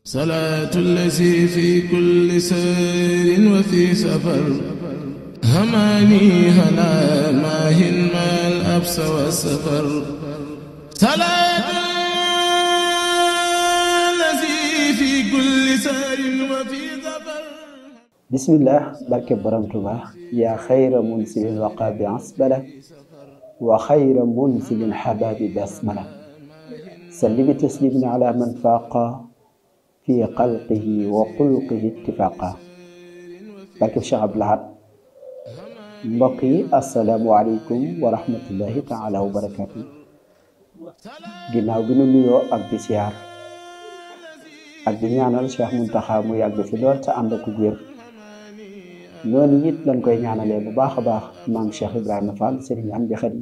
salaatu allazi fi kulli sayrin wa fi safar hamaani halaa maahin maal absa wa safar salaatu allazi fi kulli sayrin wa fi safar. bismillah barke borom Tuuba yaa xayra munsilin waqa bi asbala wa xayra munsilin xabaabi basmala salli bi taslimin ala man faaqa fi xalqihi wa xulqihi ittifaaqa barke Cheikh Abdou Lahad. mbokk yi asalaamualeykum wa rahmatullahi taala wa barakaatu. ginnaaw bi nu nuyoo ak di siyaar ak di ñaanal Cheikh Muntaxa mu yàgg fi lool te ànd ak wér, noonu it lañ koy ñaanalee bu baax a baax maam Cheikh Ibrahima Fall Serigne Amdi Xadi,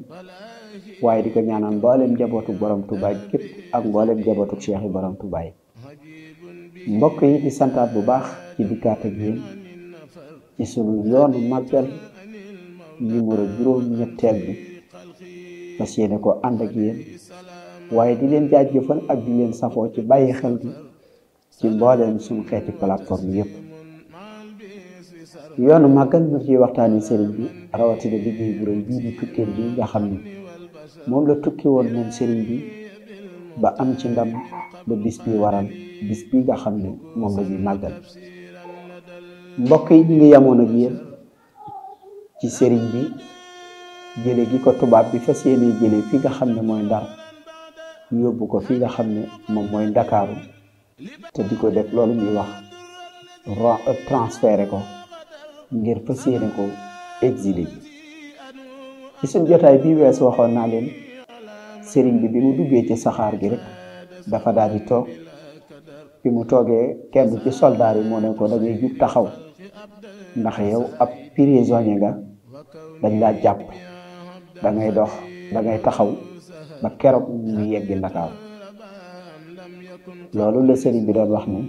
waaye di ko ñaanal mboolem njabootu borom Touba képp ak mboolem njabootu Cheikh yi borom Touba yi. mbokk yi di santaat bu baax ci dikkaat ak yéen ci sunu yoonu màggal numéro juróom-ñetteel bi, fas yéene ko ànd ak yéen, waaye di leen jaajëfal ak di leen safoo ci bàyyi xel gi ci mbooleem suñu xeeti plateforme yépp. yoonu màggal ñu ciy waxtaani sëriñ bi, rawatina liggéey bu rëy bii di tukkeel bi nga xam ni moom la tukki woon moom sëriñ bi ba am ci ndam, ba bis bi waral bis bi nga xam ne moom la ñuy màggal. mbokk yi ñu ngi yamoon ak yéen ci sëriñ bi jële gi ko tubaab bi fas yéene jële fi nga xam ne mooy Ndar yóbbu ko fi nga xam ne moom mooy Ndakaaru, te di ko def loolu ñuy wax transféré ko ngir fas yéene ko exilé bi. ci suñ jotaay bii wees waxoon naa leen sëriñ bi mu duggee ci saxaar gi rek dafa daal di toog. bi mu toogee kenn ci soldaar yi moo ne ko da ngay jug taxaw, ndax yow ab prisonnier nga, dañ laa jàpp, da ngay dox, da ngay taxaw ba keroog ñu yeggi Ndakaaru. loolu la sëriñ bi doon wax ne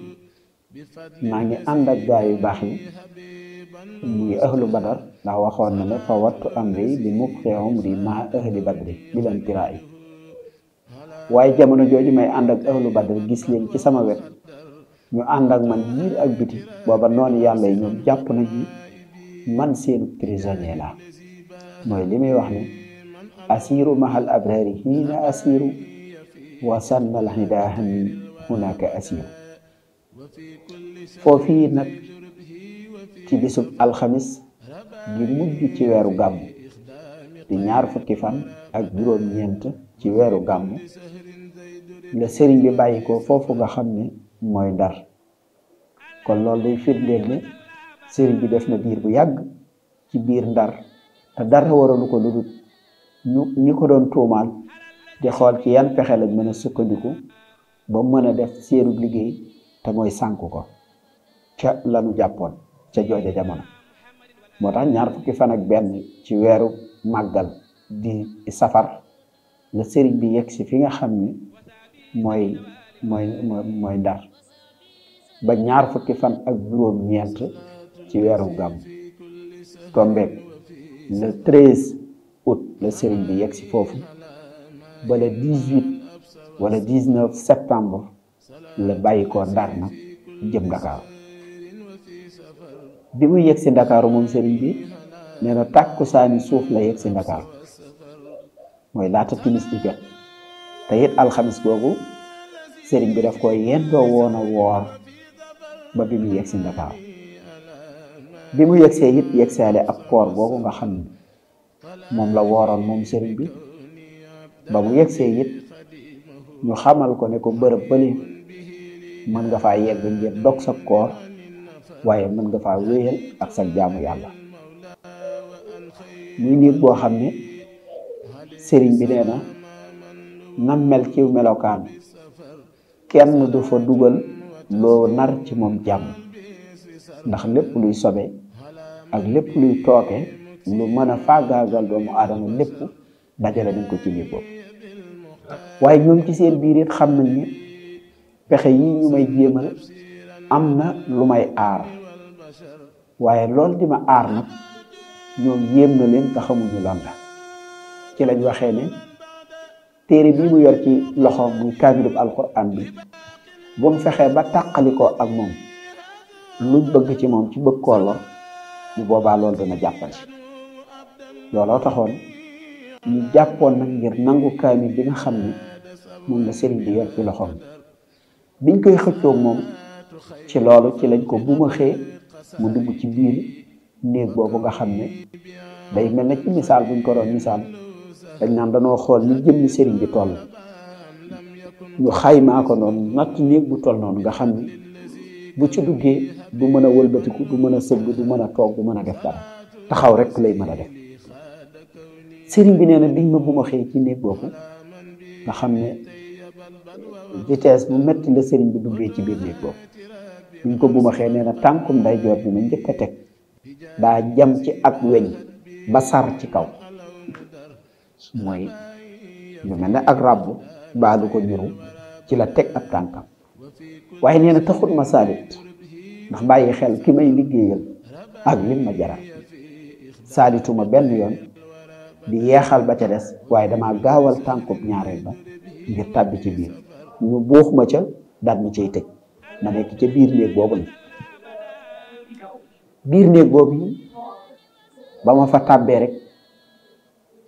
maa ngi ànd ak gaa yu baax yi muy ahlu badar, ndax waxoon na ne fa wattu amri bi mubqihum di ma ahli badri bi leen tiraa yi. waaye jamono jooju may ànd ak ahlu badar gis leen ci sama wet, ñu ànd ak man biir ak biti, booba noonu yàlla yi ñoom jàpp nañu man seenu prisonnier la. mooy li muy wax ne asiru mahal abrari hiina asiru wa sannal hidahani hunaka asiru. foofii nag ci bisub alxamis gi mujj ci weeru gàmmu di 20 fan ak juróom-ñeent ci weeru gàmmu la sëriñ bi bàyyi ko foofu nga xam ne mooy Ndar. kon loolu day firndeel ne sëriñ bi def na diir bu yàgg ci biir Ndar, te dara waralu ko lu dul ñi ko doon tuumaal di xool ci yan pexe lañ mën a sukkandiku ba mën a def seenu liggéey te mooy sànku ko ca lanu jàppoon ca jooja jamono. moo tax 20 fan ak benn ci weeru màggal di safar la sëriñ bi yegg si fi nga xam ni mooy Ndar, ba 20 fan ak juróom-ñeent ci weeru gàmm tombeek le 13 août la sëriñ bi yegg si foofu, ba le 18 wala 19 septembre la bàyyi ko Ndar nag jëm Ndakaaru. bi mu yegg si Ndakaaru moom sëriñ bi nee na tàkkusaani suuf la yegg si Ndakaaru, mooy laata timis di jot. te it alxamis boobu sëriñ bi daf ko yendoo woon a woor ba bi mu yegg si Ndakaaru. bi mu yeggsee it yeggsaale ab koor boobu nga xam ne moom la wooroon moom sëriñ bi. ba mu yeggsee it ñu xamal ko ne ko bërëb bële mën nga faa yegg ngir dog sa koor, waaye mën nga faa wéyal ak sa jaamu yàlla. muy nit boo xam ne sëriñ bi nee na nam mel ci melokaan kenn du fa dugal loo nar ci moom jàmm, ndax lépp luy sobe ak lépp luy tooke lu mën a faagaagal doomu aadama lépp dajale nañ ko ci biir boobu. waaye ñoom ci seen biir it xam nañ ni pexe yi ñu may jéemal am na lu may aar, waaye loolu di ma aar nag ñoom yéem na leen te xamuñu lan la. ci lañ waxee ne téere bii mu yor ci loxoom muy kaamilub alquran bi bu mu fexee ba tàqalikoo ak moom luñ bëgg ci moom ci bëgg koo lor bu boobaa loolu dana jàppal looloo taxoon ñu jàppoon nag ngir nangu kaamil bi nga xam ni moom la sëriñ bi yor ci loxoom biñ koy xëccoog moom ci loolu ci lañ ko bumaxee mu dugg ci biir néeg boobu nga xam ne day mel na ci misaal buñ ko doon misaal dañ naan danoo xool ni jëmmi sëriñ bi toll ñu xaymaa ko noonu natt néeg bu toll noonu nga xam ni bu ci duggee du mën a wëlbatiku du mën a sëgg du mën a toog du mën a def dara taxaw rek lay mën a def sëriñ bi nee na biñ ma bumaxee ci néeg boobu nga xam ne vitesse bu metti la sëriñ bi duggee ci biir néeg boobu buñ ko bumaxee nee na tànkum ndeyjoor bi ma njëkk a teg daa jam ci ak weñ ba sar ci kaw mooy lu mel ne ak ràbbu baalu ko ñuru ci la teg ab tànkam waaye nee na taxut ma saalit ndax bàyyi xel ki may liggéeyal ak lim ma jaral saalituma benn yoon di yeexal ba ca des waaye dama gaawal tànkub ñaareel ba ngir tàbbi ci biir ñu buux ma ca daal ma cay tëj ma nekk ca biir néeg boobu la biir néeg boobu ba ma fa tàbbee rek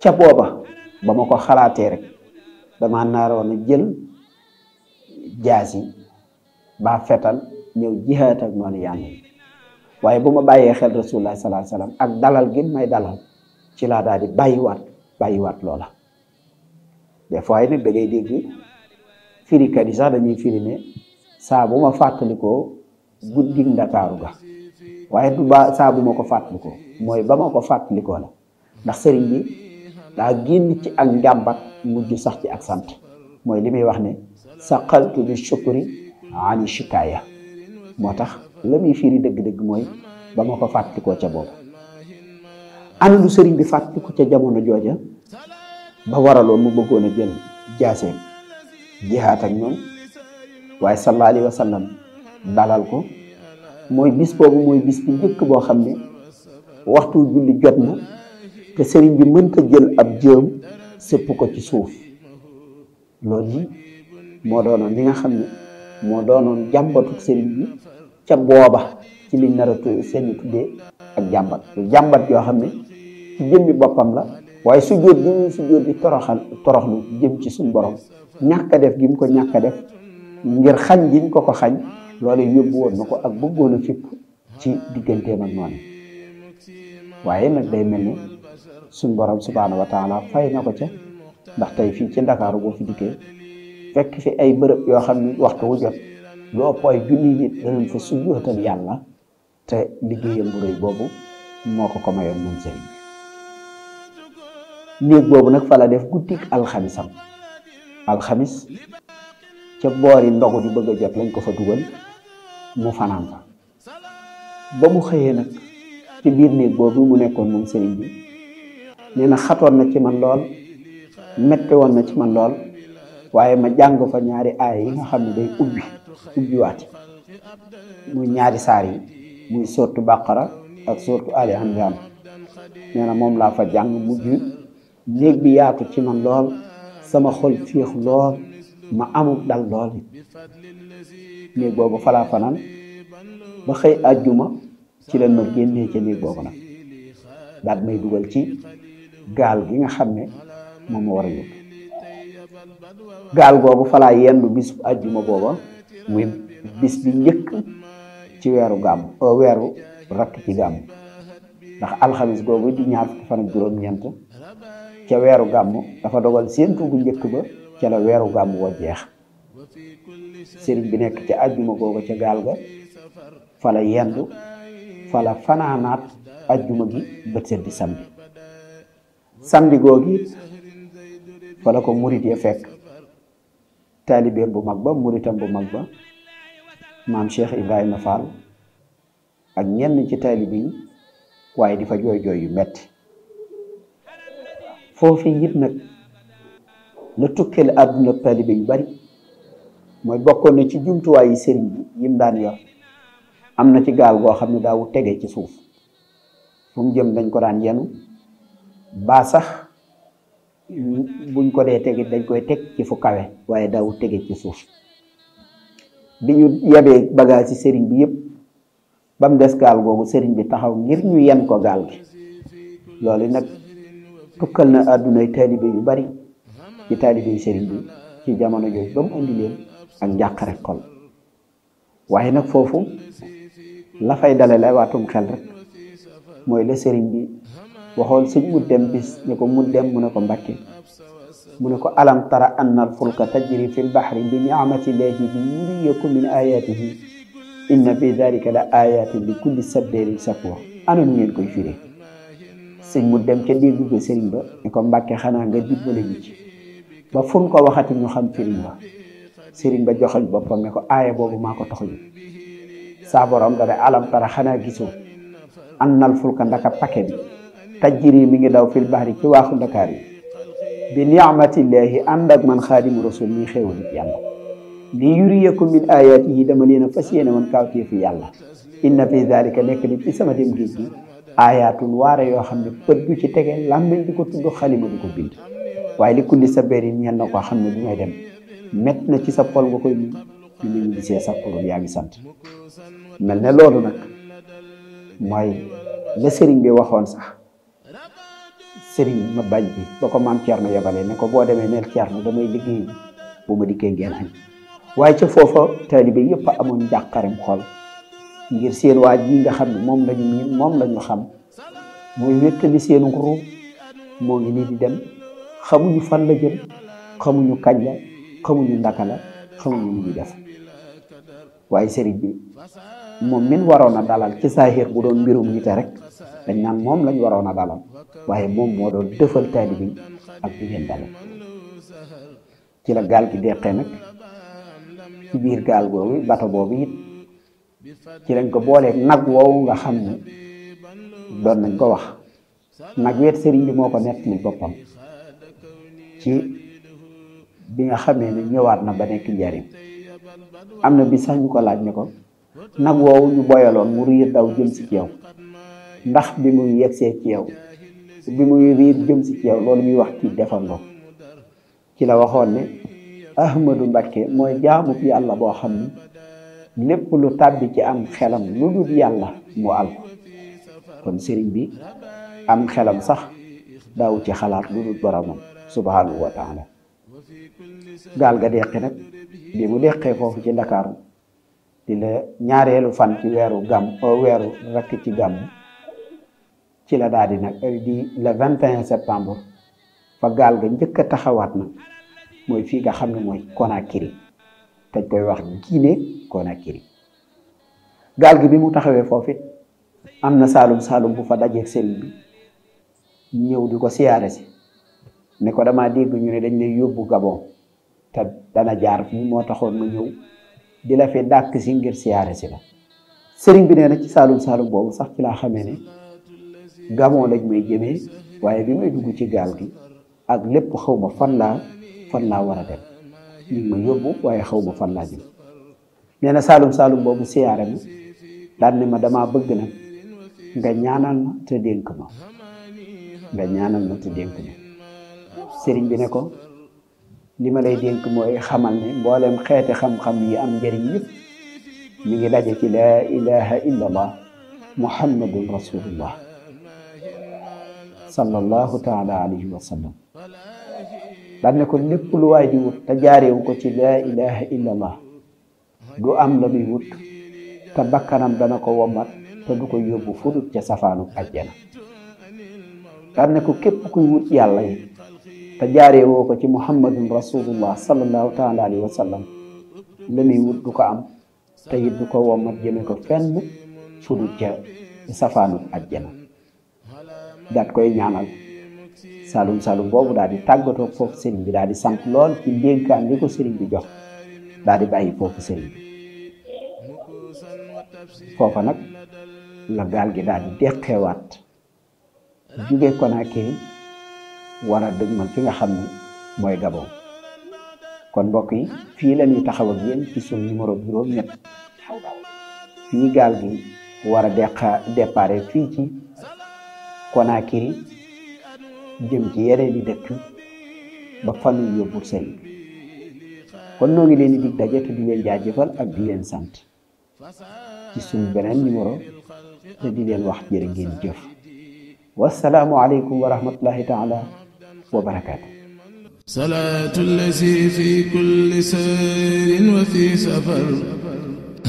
ca booba ba ma ko xalaatee rek dama naaroon a jël jaasi ba fetal ñëw jihaat ak noonu yàlla waaye bu ma bàyyee xel rasulullah sallallahu alayhi wasallam ak dalal gi may dalal ci laa daal di bàyyiwaat loola des fois yi nag da ngay dégg firikat yi sax dañuy firi ne saa bu ma fàttalikoo guddig Ndakaaru ga waaye du ba saa bu ma ko fàttalikoo mooy ba ma ko fàttalikoo la ndax sëriñ bi daa génn ci ak njàmbat mujj sax ci ak sant mooy li muy wax ne saqaltu bi shukri ani shikaaya moo tax la muy firi dëgg-dëgg mooy ba ma ko fàttalikoo ca boobu ana lu sëriñ bi fàttaliku ca jamono jooja ba waraloon mu bëggoon a jël jaaseem jihaat ak ñoom waaye sallallahu alayhi wa sallam dalal ko mooy bis boobu mooy bis bi njëkk boo xam ne waxtu julli jot na te sëriñ bi mënta jël ab jëm sëpp ko ci suuf loolu yi moo doonoon li nga xam ne moo doonoon jàmbatu sëriñ bi ca booba ci liñ nar a seen tuddee ak jàmbat yoo xam ne ci jëmmi boppam la waaye sujjóot gi muy sujjóot di toroxlu jëm ci suñ borom ñàkk a def gi mu ko ñàkk a def ngir xañ giñ ko xañ loolu yóbbu woon na ko ak bëggoon a fipp ci digganteem ak noonu waaye nag day mel ni suñ borom subhaanahu wa taala fay na ko ca ndax tey fii ci Ndakaaru boo fi dikkee fekk fi ay bërëb yoo xam ne waxtu wu jot lu ëpp ay junni nit danañ fa sujjóotal yàlla te liggéeyam bu rëy boobu moo ko mayoon moom sëriñ bi néeg boobu nag fa la def guddik alxamis ca boori ndogu di bëgg a jot lañ ko fa dugal mu fanaan fa ba mu xëyee nag ci biir néeg boobu mu nekkoon moom sëriñ bi nee na xatoon na ci man lool metti woon na ci man lool waaye ma jàng fa ñaari aaya yi nga xam ne day ubbiwaati muy ñaari saar yi muy soortu Baqara ak soortu Ali Imran nee na moom laa fa jàng mujj néeg bi yaatu ci man lool sama xol féex lool ma amul dal lool néeg boobu falaa fanaan ba xëy àjjuma ci leen ma génnee ca néeg boobu nag daal may dugal ci gaal gi nga xam ne moom ma war a yóbbu gaal googu falaa yendu bis àjjuma booba muy bis bi njëkk ci weeru rakk ci gàmm ndax alxamis googu di ñaar fukki fan ak juróom-ñeent ca weeru gàmm dafa dogal séentu bu njëkk ba ca la weeru gàmm wa jeex sëriñ bi nekk ca àjjuma googu ca gaal ga fala yendu fala fanaanaat àjjuma gi bët set di samedi googu fala ko murit ya fekk taalibeem bu mag ba muritam bu mag ba maam Cheikh Ibrahima Fall ak ñenn ci taalibe yi waaye di fa jooy yu metti foofu it nag la tukkeel àdduna taalibe yu bari mooy bokkoon na ci jumtuwaay yi sëriñ bi yim daan yor am na ci gaal goo xam ne daawu tege ci suuf fu mu jëm dañ ko daan yenu baa sax buñ ko dee tege dañ koy teg ci fu kawe waaye daawu tege ci suuf bi ñu yebee bagage ci sëriñ bi yëpp ba mu des gaal googu sëriñ bi taxaw ngir ñu yen ko gaal gi loolu nag tukkal na àddunay taalibe yu bari ci taalibe yu sëriñ bi ci jamono jooju ba mu indi leen ak njàqare xol waaye nag foofu la fay dalale waatum xel rek mooy la sëriñ bi waxoon sëñ mu dem bis ne ko mu dem mu ne ko Mbàkke mu ne ko alam tara anna al fulka tajri fi l bahri bi ni'matillahi li yuriyakum min ayatihi inna fi dalika la ayatin li kulli sabbarin shakur ana nu ngeen koy firee sëñ mu dem ca dégg ga sëriñ ba ne ko Mbàkke xanaa nga dimbale ñu ci ba fun ko waxati ñu xam sëriñ ba sëriñ ba joxal boppam ne ko aaya boobu maa ko taxuñu saa borom da ne alam tara xanaa gisoo annal fulka ndaka pake bi tajjiri mi ngi daw fil bahri ci waaxu Ndakaar yi bi ni'matillahi ànd ak man xaadimu rasul mi xéewal yàlla li yuriyakum min ayatihi dama leen a fas yéene woon kawtee fi yàlla inna fi zalika nekk di ci sama dem géej gi ayatun waare yoo xam ne bët du ci tege làmmiñ di ko tudd xalima di ko bind waaye li kulli sabarin ñel na koo xam ne bi may dem met na ci sa xol nga koy muñ ñu ñu gisee sa xol yaa ngi sant mel ne loolu nag mooy la sëriñ bi waxoon sax sëriñ ma bañ bi ba ko maam Thierno yebale ne ko boo demee neel Thierno damay liggéey bu ma dikkee ngeen añ waaye ca foofa taalibe yëpp amoon njàqarem xol ngir seen waa ji nga xam ne moom lañu miin moom lañu xam mooy wéttali seenu ruub moo ngi nii di dem xamuñu fan la jëm xamuñu kañ la xamuñu ndaka la xamuñu lu ñuy def waaye sëriñ bi moom min waroon a dalal ci saahir bu doon mbirum nite rek dañ naan moom lañ waroon a dalal waaye moom moo doon dëfal taalibe yi ak di leen dalal ci la gaal gi deqee nag ci biir gaal googu bato boobu it ci lañ ko booleeg nag woowu nga xam ne doon nañ ko wax nag weet sëriñ bi moo ko nettali boppam ci bi nga xamee ne ñëwaat na ba nekk njariñ am na bi sax ñu ko laaj ne ko nag woowu ñu boyaloon mu riir daw jëm si ci yow ndax bi muy yegsee ci yow bi muy riir jëm si ci yow loolu ñuy wax ci defandoo ci la waxoon ne Ahmadu Mbakke mooy jaamub yàlla boo xam ne lépp lu tàbbi ci am xelam lu dul yàlla mu al kon sëriñ bi am xelam sax daaw ci xalaat lu dul boromam subhanahu wa taala gaal ga deqi nag bi mu deqee foofu ci Ndakaaru di la ñaareelu fan ci weeru rakk ci gàmm ci la daal di nag di le 21 septembre fa gaal ga njëkk a taxawaat nag mooy fii nga xam ne mooy Conakry dañ koy wax Guinée Conakry gaal gi bi mu taxawee foofu it am na saalum bu fa dajeeg sëriñ bi ñëw di ko siyaare si ne ko damaa dégg ñu ne dañ lay yóbbu Gabon te dana jaar fii moo taxoon ma ñëw di la fi dàkk si ngir siyaare si la sëriñ bi nee na ci saalum boobu sax ci laa xamee ne Gabon lañ may jëmee waaye bi may dugg ci gaal gi ak lépp xaw ma fan laa war a dem ñu ngi ma yóbbu waaye xaw ma fan laa jëm nee na saalum boobu siyaare ma daan ne ma damaa bëgg nag nga ñaanal ma te dénk ma sëriñ bi ne ko li ma lay dénk mooy xamal ne mboolem xeeti xam-xam yi am njëriñ yëpp mi ngi daje ci laa ilaha illa allah muhammadun rasulullah sallallahu taala alayhi wa sallam daan ne ko lépp lu waay di wut te jaarewu ko ci laa ilaha illa allah du am la muy wut te bakkanam dana ko wommat te du ko yóbbu fudut ca safaanu ajjana daan ne ko képp kuy wut yàlla yi te jaaree woo ko ci muhammadun rasulullah sallallahu taala alayhi wa sallam la muy wut du ko am te it du ko wommat jëme ko fenn fudut ca safaanu ajjana daat koy ñaanal saalum boobu daal di tàggatoo foofu sëriñ bi daal di sant lool ci dénkaan li ko sëriñ bi jox daal di bàyyi foofu sëriñ bi foofa nag la gaal gi daal di deqeewaat jóge Conakry war a dëgmal fi nga xam ne mooy Gabon kon mbokk yi fii la ñuy taxaw ak yéen ci suñu numéro juróom-ñett fii gaal gi war a départ fii ci Conakry jëm ci yeneen i dëkk ba fa ñu yóbbu sëriñ bi kon noo ngi leen di dig daje te di leen jaajëfal ak di leen sant ci suñu beneen numéro te di leen wax jërë ngeen jëf wassalaamu aleykum wa rahmatullahi taala wa barakaatu. salaatu allazi fi kulli sayrin wa fi safar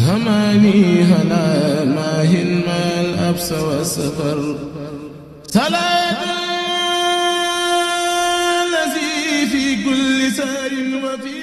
hamaani halaa maahin maal absa wa safar salaatu allazi fi kulli sayrin wa fi